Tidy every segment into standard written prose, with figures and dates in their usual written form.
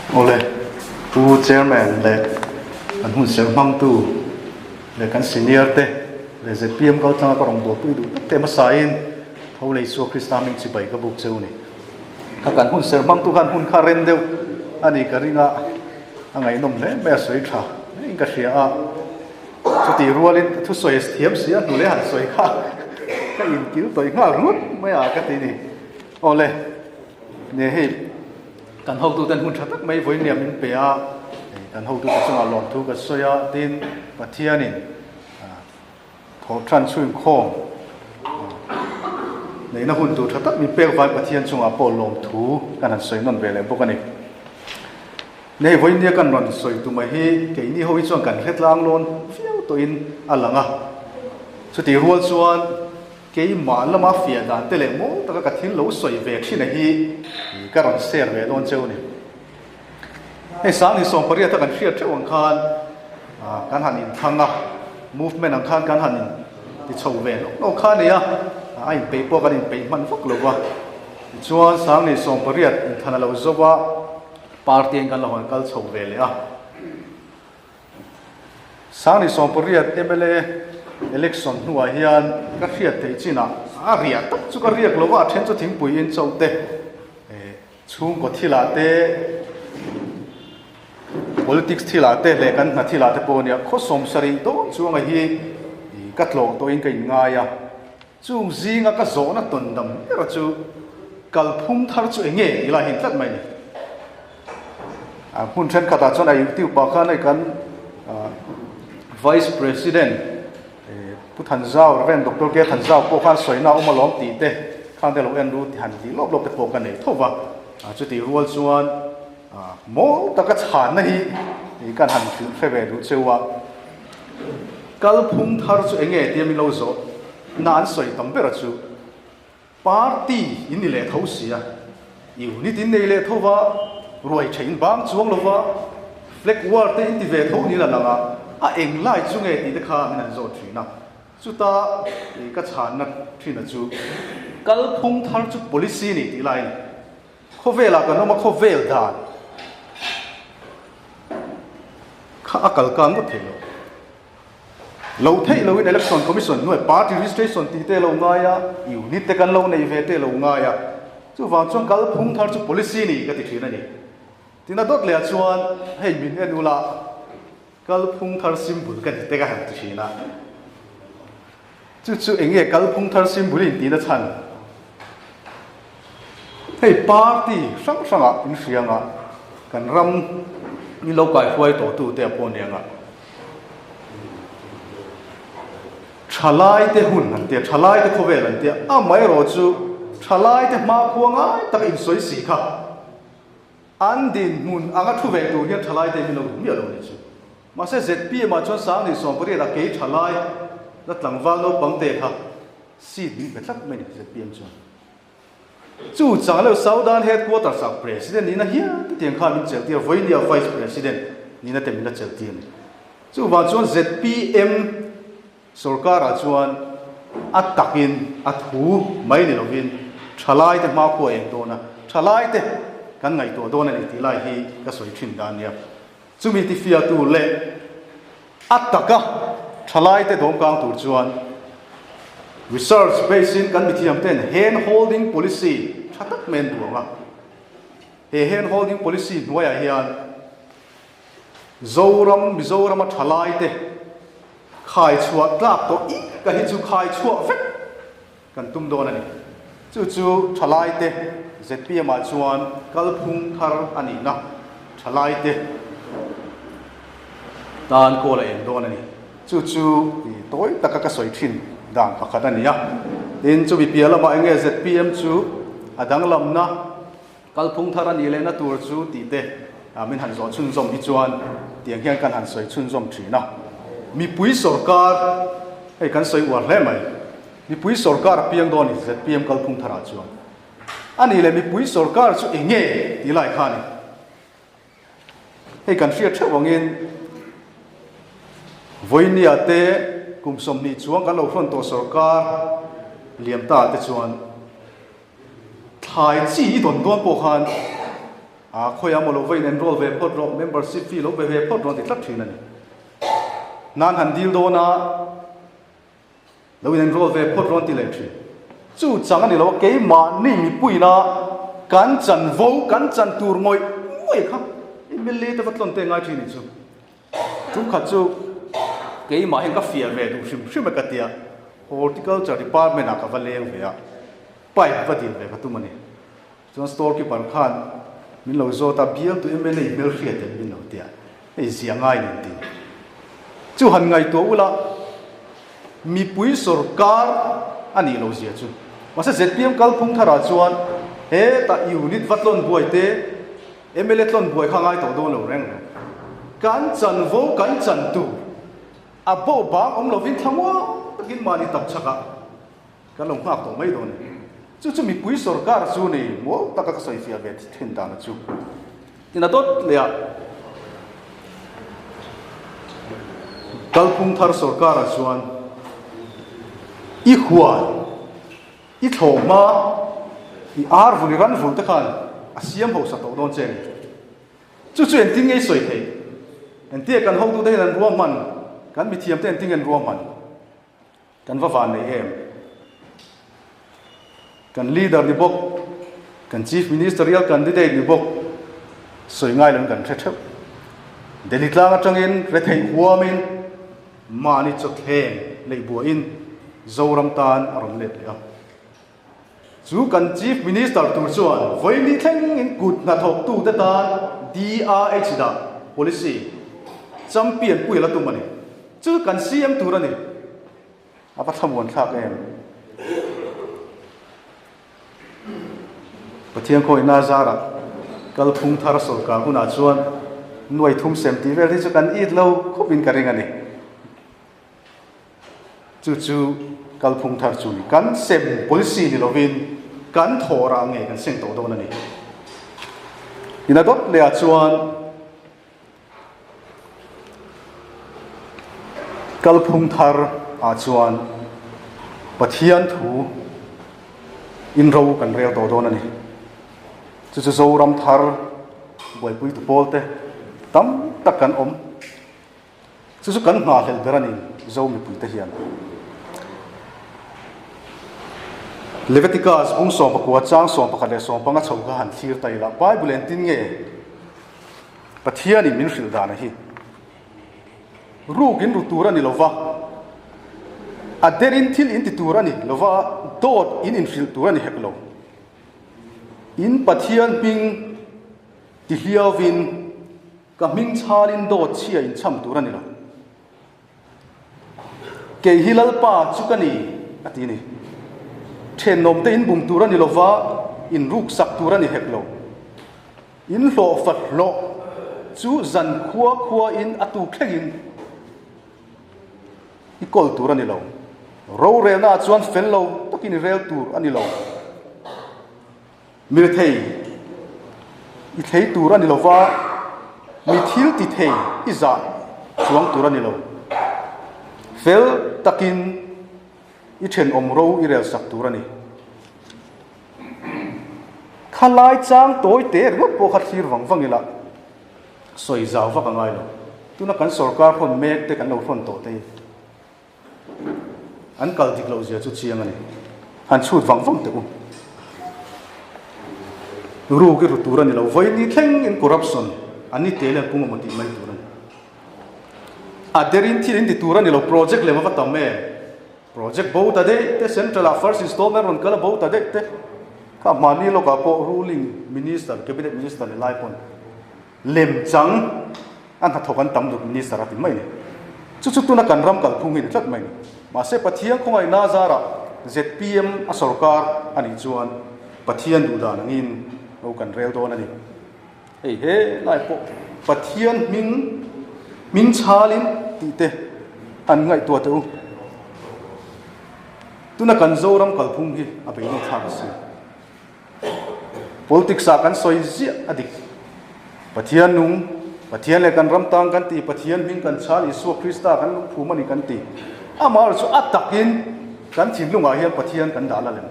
Awle, Pu Chairman leh kan hun serh hmangtu leh kan senior te leh zpm kaltlanga ka rawn buaipui duh tak te hmasain tho lei Isua Krista hming chibai ka buk cheu ni. Kha kan hun serh hmangtu khan hun kha ren deuh a ni ka ring a, a ngaihnawm hle mai a sawi tha hlein ka hria a. Chutih rualin thusawi thiam si a hnuleh han sawi kha ka inkil tawih nghal ringawt mai a ka ti ni. Awle, ne hei kan hotuten hmun tha tak mai vawinia min pe a, kan hotute chungah lawmthu ka sawi a, tin Pathianin thawhṭhan chhunkhawm neihna hun tur tha tak min pek vai Pathian chungah pawh lawmthu kan han sawi nawn ve leh bawk a ni. Nei vawinia kan rawn sawi tuma hi keini ho hi chuan kan hre tlang lawn viau tawhin a lang a, chutih rual chuan keimah lama fiah dan te leh mawl taka ka thil lo sawi ve thin a hi ka rawn share ve dawn cheu a ni. Hei 1800 a kan hriat theuh ang khan kan han inthlang a, movement ang khan kan han in ti chho ve hlawk hlawk kha a ni a, a inpeih pawh kan inpeih hman vak lo va, tichuan 1800 inthlan a lo zo va, Party in kan la hawn kal chho ve leh a. 1800 mla election hnuah hian ka hriat theih chinah a riah tak chu ka riak lo va, a then chu thingpui in cho te, chhungkaw thilah te, politics thilah te leh kan hna thilah te pawh a nia, khaw 70 dawn chuanga hi ka tlawh tawhin ka inngai a. Chung zinga ka zawhna tawn dam ber chu kalphung thar chu eng nge tih lai hin tlat mai ni. A hmun thenkhatah chuan a YouTube ah khan hei kan Vice President Pu Thanzau, Rev Doctor K Thanzau pawh khan sawina a awm alawm tih te khan te lo en ru han tih lawp lawp te pawh ka nei tho va. Chutih rual chuan mawl taka chhanna hi kan han hrilh hre ve duh cheu a. Kalphung thar chu eng nge tia min lo zawh na an sawi tam ber a chu party in ni leh tho sia, unit in nei leh tho va, ruai tha in bang chuang lo va, flag war te in ti ve tho niin a lang a, a eng lai chu nge tih te kha min han zawt thin a, chuta ka chhanna thin a chu kalphung thar chu policy ni tih lai a ni. Khawvelah kan awm a, khawvel dan kha a kal kang ngawt thei lo. Lo theih loin Election Commission hnuai party registration tih te lo ngai a, unit te kan lo nei ve te lo ngai a. Chuvang chuan kalphung thar chu policy ni ka ti thin a ni. Tina dawt leh ah chuan hei min en ula kalphung thar symbol ka ni te ka han ti thin a. Chu chu eng nge kalphung thar symbol in tihna chhan? Hei party hrang hrangah in hria anga kan ram min lo kaihruai tawh tu te a pawh nia anga thalai te hun an tia, thalai te khawvel an tia, amaherawh chu thalai te hmakhua ngai taka insawi si kha an dinhmun anga thu ve tur hian thalai te min lo duh miah lo a ni chu. Mahse zpm ah chuan 1800 ah kei thalai la tlangval naupang te kha seat min pe tlat mai a ni zpm chuan. Chu chang leuh Southern Headquarters ah President nihna hial te tiang khan min chelh tir a, vawinia Vice President nihna te min la chelh tir a ni. Chuvang chuan zpm sorkar ah chuan a takin a thu mai ni lovin thalai te hmakhua eng dawn a, thalai te kan ngaihtuah dawn a ni tih lai hi ka sawi thin dan a nia. Chumi tifiahtu leh a taka thalaite dawmkang tur chuan research base in kan mithiam ten hand holding policy tha tak mai an duang a. He hand holding policy hnuaiah hian Zoram, Mizorama thalaite khai chhuah tlak tawh ik a hi chu khai chhuah vek kan tum dawn a ni. Chu chu thalaite zpm ah chuan kalphung thar a nihna thalaite tan kawl a eng dawn a ni. Chu chu tawi taka ka sawi thin dan pakhat a ni a. Tin, chumi piah lamah eng nge zpm chu a danglamna kalphung thar a nih lehna tur chu tih te min han zawh chhunzawm hi chuan tiang hian kan han sawi chhunzawm thin a. Mipui sawrkar, hei kan sawi uar hle mai. Mipui sawrkar a piang dawn i zpm kalphung tharah chuan a nih leh mipui sawrkar chu eng nge tih lai kha a ni. Hei kan hriat theuh angin vawinia te kum 20 chuang kan lo hrawn tawh sawrkar liam ta te chuan thlai chi i dawn dawn pawh khan. A khawiah maw lo va in enroll ve phawt rawh, membership fee lo pe ve phawt rawh an ti tlat thin a ni. Nan han dil dawn a, lo in enroll ve phawt rawh an ti leh thin. Chu chang a ni lo a, keimahni mipuiin a kan chanvo, kan chan tur ngawih ngawih kha MLA te va tlawn te ngai thin ni chu. Tum khat chu keimah hian ka fiah ve duh hrim hrim a ka tia, Horticulture department ah ka va leng ve a, pipe va dil ve ka tum a ni. Chuan store keeper khan min lo zawt a, bialtu MLA hmelhriat em min lo tia, hei ziah ngai nen ti. Chu han ngaihtuah ula mipui sorkar a nih loh zia chu. Mahse zpm kalphung tharah chuan hetah unit va tlawn buai te, MLA tlawn buai kha ngai tawh dawn lo reng reng. Kan chanvo kan chan tur a bo bang awm lovin thlamuang takin mahni tapchhakah kan lo nghak tawh mai dawn a ni. Chu chu mipui sorkar chu ni mual taka ka sawi fiah ve thin dana chu. Tin a dawt leh a, kalphung thar sorkarah chuan i huan, i thlawh hma, i ar vul, i ran vul te khan a siam hausa tawh dawn che a ni. Chu chu engtin nge i sawi theih? Entia kan hotute hian an ruahman, kan mithiamte engtin nge an ruahman? Kan va van nei em? Kan leader ni bawk, kan chief ministerial candidate ni bawk sawi ngai loin kan hre theuh. Delhi tlang atangin retheih huamin mahni chawthleng neih buahin Zoram tan a rawn let leh a. Chu kan chief minister tur chuan vawiin ni thlengin kut hnathawktute tan DRH dah policy champion pui a la tum a ni. Chu kan CM tur a ni. A va thlamuan thlak em? Pathian khawihna zarah kalphung thar sawrkar hunah chuan nuai thum sem tih vel hi chu kan it lo khawpin ka ring a ni. Chu chu kalphung thar chu ni. Kan sem policy ni lovin kan thawhrah ngei kan seng tawh dawn a ni. Ina dawt lehah chuan Kalphung thar ah chuan Pathian thu in ro kan rel tawh dawn a ni. Chu chu Zoram thar buaipuitu pawl te tam tak kan awm. Chu chu kan nghahhlelh ber a ni Zo mipuite hian. Leviticus bung sawmpakua chang 11 leh 15 chho kha han thlir ta ila Bible engtin nge Pathianin min hrilh dan a hi ruk in ru tur a ni lova, a derin thil in ti tur a ni lova, dawt in inhrilh tur a ni hek lo. In Pathian hming ti hliauvin ka hming chhalin dawt chhia in chham tur a ni lo. Kei hi Lalpa chu ka ni, a ti a ni. Thenawmte in bum tur a ni lova, in ruksak tur a ni hek lo. In hlawhfa hlawh chu zan khua khua in a tuk thlengin i kawl tur a ni lo. Rorelna ah chuan fel lo takin i rel tur a ni lo. Mirethei i thlei tur a ni lo va, mi thil ti thei i zah chuang tur a ni lo. Fel takin i thenawm ro i rel sak tur a ni. Khalai chang tawi te ringawt pawh kha thlir vang vang ila sawi zau vak a ngai lo. Tuna kan sorkar hawn mek te kan lo hawn tawh te hi an kal dik loh zia chu chiang a ni. Han chhut vang vang teh u. Ruk i ru tur a ni lo. Vawiin thleng in corruption an ni tel an pung emaw tih mai tur a ni. A derin thil in ti tur a ni lo. Project lem a va tam em? Project bo ta daih te, Central ah first installment rawn kal a bo ta daih te, kha hmani lawkah pawh ruling minister, cabinet minister ni lai pawn lem chang a hnathawk an tam dut minister a ti mai ni. Chu chu tuna kan ram kalphung hi ni tlat mai ni. Mahse Pathian khawngaihna zarah zpm a sorkar a nih chuan Pathian duhdan angin lo kan rel dawn a ni. Hei he lai pawh Pathian hming hming chhalin tih te an ngaihtuah teh u. Tuna kan Zoram kalphung hi a beidawng thlak a si. Politics ah kan sawi ziah a dik. Pathian nung, Pathian leh kan ram tang kan ti, Pathian hming kan chhal, Isua Krista kan lungphum a ni kan ti. Amaherawhchu a takin kan thinlungah hian Pathian kan dah la lem.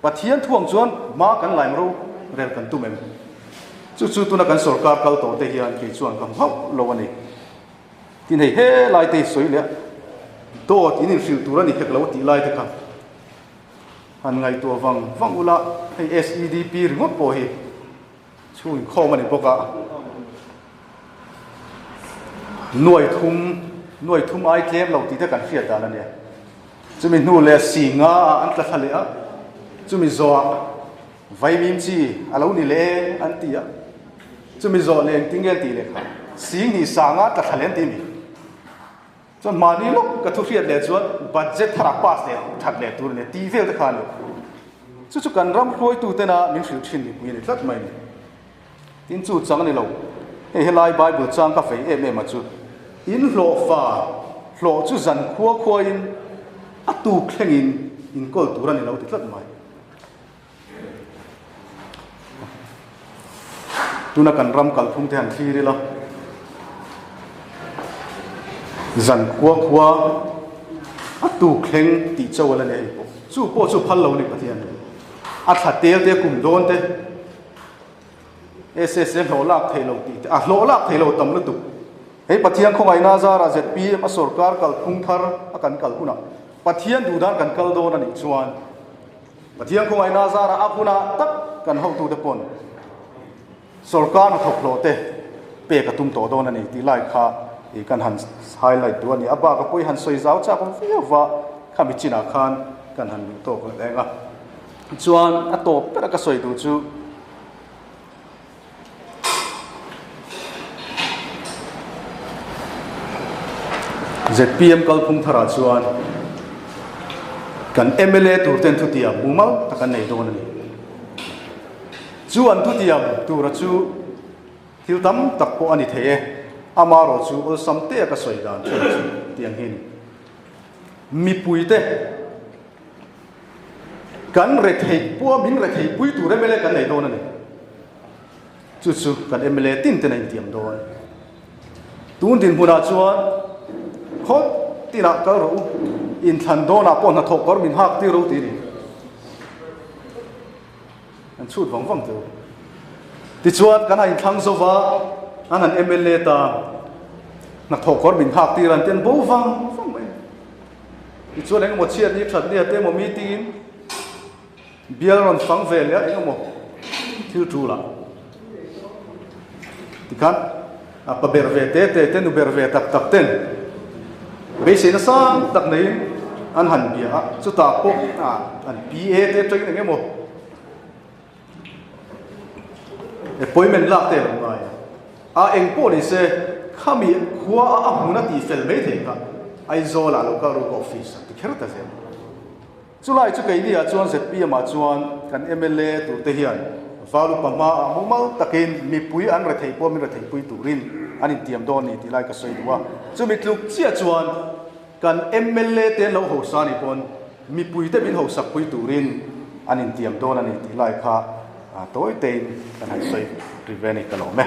Pathian thuang chuan hma kan laim ro rel kan tum em? Chu chu tuna kan sorkar kal tawh te hian kei chuan ka hmu hauh lo a ni. Tin hei helai te hi sawi leh a, dawt in inhrilh tur a ni hek lo tih lai te kha han ngaihtuah vang vang ula, hei SEDP ringawt pawh hi chhung inkhawm a ni bawk a, nuai thum nuai thum ai tlem lo tih te kan hriat dan a nia. Chumi hnu leh si nga ah an tla thla leh a, chumi zawhah Vaimim chi a lo ni leh e an ti a, chumi zawh leh engtin nge an tih leh kha sing hnih sanga tla thla leh an ti a ni. Chuan mahni lawk ka thu hriat leh chuan budget thar ah pass leh that leh tur a ni tih vel te kha a ni. Chu chu kan ram hruaitu tena min hrilh thin mipui a ni tlat mai a ni. Tin chu chang a ni lo, hei helai Bible chang ka fei em em a chu. In hlawhfa hlawh chu zan khua khuain a tuk thlengin inkawl tur a ni lo ti tlat mai. Tuna kan ram kalphung te han thlir ila, zan khua khua a tuk thleng tih cho ala nei pawh chu pawh chu phal lo ni Pathian in a thla tel te kum dawn te SSA hlawh lak theih lo tih te a hlawh lak theih lo tam lutuk hei Pathian khawngaihna zara ZPM a sorkar kalphung thar a kan kal hunah Pathian duhdan kan kal dawn a nih chuan Pathian khawngaihna zarah a hunah tak kan hotute pawn sorkar hnathawk hlawh te pek a tum tawh dawn a ni tih lai kha ih kan han highlight duh a ni. A bak a pawi han sawi zau chak awm viau va, khami chinah khan kan han luh tawk leh eng a. Tichuan a tawp ber a ka sawi duh chu, Zpm kalphung tharah chuan kan mla tur ten thutiam mumal tak an nei dawn a ni. Chu an thutiam tura chu thil tam tak pawh a ni thei e, amarawh chu awlsam te a ka sawi dan thung chu tiang hi a ni. Mipuite kan retheih pua min retheih pui tur mla kan nei dawn a ni. Chu chu kan mla tin ten a intiam dawn. Tun dinhmunah chuan khaw tinah kal rawh u, inthlan dawnah pawh hnathawh kawr min hak tir ro tih a ni. An chhut vang vang teh u. Tichuan kan han inthlang zo va, an han mla ta hnathawh kawr min hak tir an ti an bo vang vang mai. Tichuan engemaw chhiat ni that ni a te emaw meeting in Bial rawn fang ve leh a eng emaw thil tul ah tikhan a pa ber ve te te te nu ber ve tak tak ten beiseina sang tak neiin an han bia a chutah pawh an PA te atangin eng emaw appointment lak te a lo ngai a a eng pawh ni se khami khua a a hmun a tih fel mai thei kha Aizawl ah lo kal ruk office ah ti kher ta zel. Chulai chu keini ah chuan zpm ah chuan kan mla tur te hian Valupa hma ah mumal takin mipui an rethei pawh min rethei pui turin an intiam dawn ni tih lai ka sawi duh a. Chumi tluk chiah chuan kan mla te an lo hosa anih pawn mipui te min hosak pui turin an intiam dawn a ni tih lai kha tawi tein kan han sawi ri ve a ni ka lawm e.